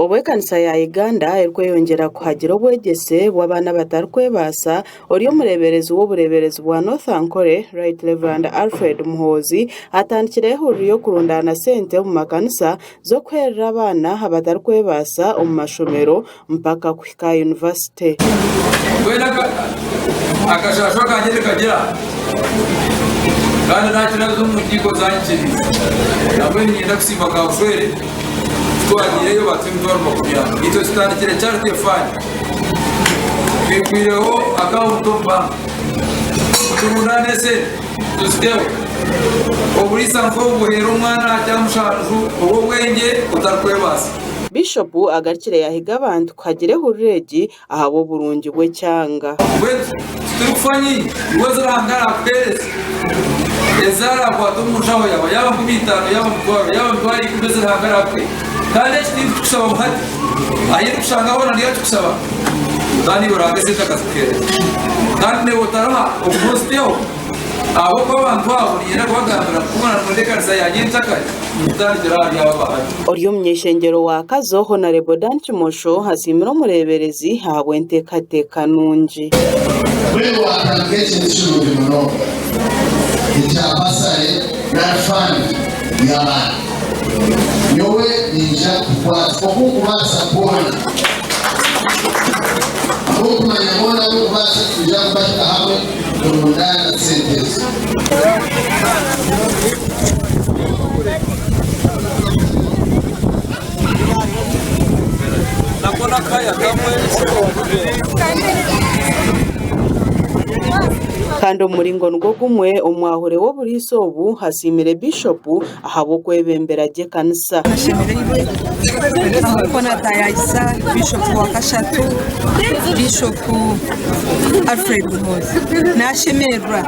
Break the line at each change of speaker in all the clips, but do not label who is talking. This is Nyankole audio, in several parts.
Obu ekanisa ya Uganda erikweyongyera kuhagira obwegyese bw'abaana abatarikwebaasa, ori omureeberezi w'obureeberezi bwa North Ankole, Right Rev. Alfred Muhoozi atandikireho ehururu y'okurundaana sente omu makanisa z'okuheerera abaana abatarikwebaasa omu mashomero mpaka kuhika aha yunivasite.
Mbwenu akashaasho akangye nikagira kandi nakira haza omu nkiiko zanyikiriize. Nambwenu niinyenda kusiima Kabushwere ku twagiireyo baatuha emitwaro 40. Itwe tutandikire Charity Fund twigwireho akawunti omu banka turundaane esente tuziteho. Oburiisa nk'obu buheera omwana aha Kyamushanju ow'obwengye otarikwebaasa.
Bishopu agarukire yahiga abantu kuhagira ehururu egi ahabw'oburungi bw'ekyanga.
Mbwenu titurikufa nyingi, iwe ezi Ruhanga araakuheereze, ezi araakwate omu nshaho yaawe, yaaba 50, yaaba omutwaro, yaaba 100,000 ezi Ruhanga araakuhe. Kandi eki tindikukusaba ngu hati, ahi ndikushanga hoona ndiyo nkikushaba, kandi iwe Ruhanga esente akazikuheereza. Kandi naiwe otaruha ogume oziteho, ahabw'okuba abantu abo niinyenda kubagambira ngu ku muraakunde ekanisa ya nyencakare, nimutandikira ahari abo abahari.
Ori omuny'eishengyero wa Kazo, Honarebo Dan Kimosho asiimire omureeberezi ahabw'enteekateeka nungi.
Mbwenu waatandika ekintu kirungi munonga ekya basare nari fund y'abaana. Nyowe niinyija kukukwatsa oku nkubaasa kwona. Ahabw'okumanya boona abu nkubaasa nitwija kubahika hamwe turundaana sente ezo.
Kandi omu muringo nigwo gumwe, omwahure w'oburiisa obu asiimire Bishopu ahabw'okwebembera gye ekanisa.
Ashemereirwe ahabw'okuba naataayaayisa Bishopu wa kashatu, Bishopu Alfred Muhoozi. Naashemererwa.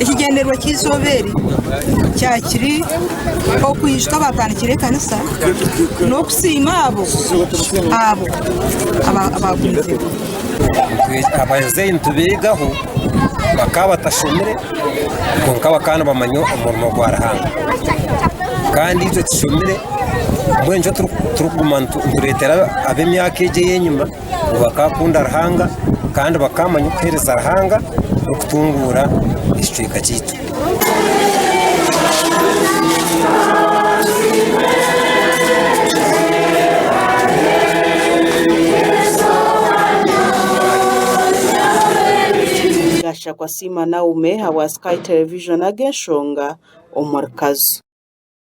Ekigyendererwa ky'eizooba eri kyakiri okwijuka abaatandikire ekanisa n'okusiima abo abo abaagumizeho.
Abazeeyi nitubeegaho bakaba batashomire kwonka bakaba nibamanya omurimo gwa Ruhanga kandi itwe tushomire mbwenu nikyo turikuguma nitureetera ab'emyaka egi ey'enyima ngu bakakunda Ruhanga kandi bakamanya okuheereza Ruhanga n'okutunguura ekicweka kyaitu.
Gashakwa Siima Naume habwa Sky Television ag'enshonga omuri Kazo.